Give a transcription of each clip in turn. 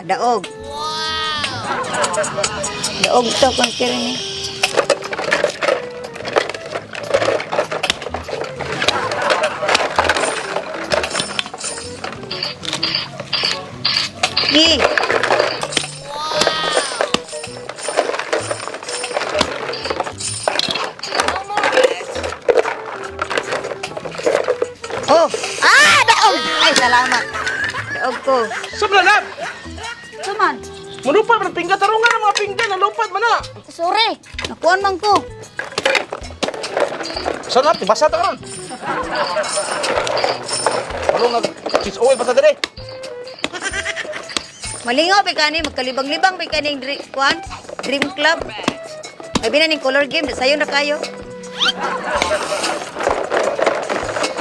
Daog. Wow! Daog to kung kira ni. Gi. Oh! Ah! Daog! Ay, salamat. Daog ko. Sobra lab. Suman. Manupad man pinggan tarungan ang mga pinggan nalupad man na. Sorry. Nakuan man ko. Sa nap basa ta karon. Ano nag cheese oil basta dire. Malingaw ba kani magkalibang-libang ba kaning kuan Dream Club. Ay bina ning color game sayo na kayo.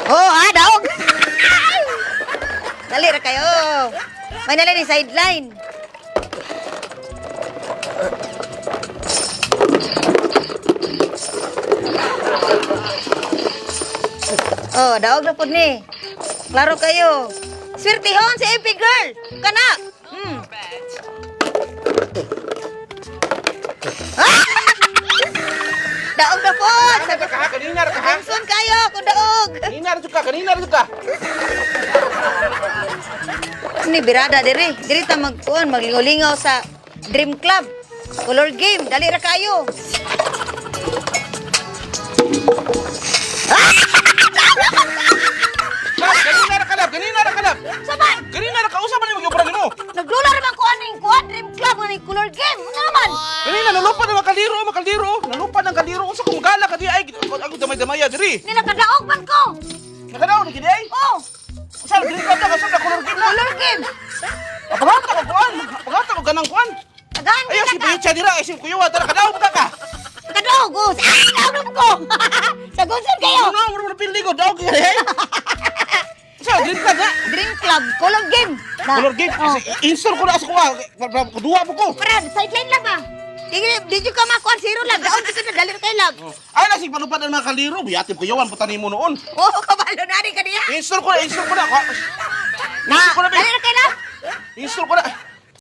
Oh, ah, daog. Dali ra kayo. May nala ni sideline. Oh, daog na pud ni. Klaro kayo. Swertihon si MP girl. Kana. Ah! Daog na pod. Kanina ka ha, kanina ra ka ha. Samson kayo kung daog. Kanina ra jud ka, kanina ra jud ka. Ni birada diri. Diri ta magkuan maglingaw-lingaw sa Dream Club. Color game, dali ra kayo. Lab, kanina ra ka lab, kanina ra ka lab. Saman, Kanina ra ka usa man imong obra nimo. nagdula ra man ko aning kuan Dream Club aning color game. Ano naman? Kanina nalupad ang mga kaliro, mga kaliro. Nalupad ang kaliro. Unsa kung gala ka di ay ako damay-damaya diri. Ni nakadaog man ko. Nakadaw ni kini ay. Oh, Usa Dream Club na ka sa color game na. color game. Pangata ko kuan, pangata ko ganang kuan. Tagaan Ayaw ka si na ka. Picha dira, ay si Kuyuwa tara kadaw ka ka. Kadaog oh. Ah, daog na ko. Sa gunsan kayo. Ano mo mo pili ko daw ka eh. Sa Dream Club na. Dream Club, color game. Na. Color game. Oh. Install ko na sa kuha. Kuduwa po ko. Para sideline lang ba? Di di jud ka makuan zero lang. Daog jud ka na dali ra kayo lang. Ay na si palupad ang mga kaliro, biyatib Kuyuwan putan nimo noon. Oh, kabalo na rin kaniya. Install ko na, install ko na. Na, Install ko na, dali be. ra kayo lang. Install ko na.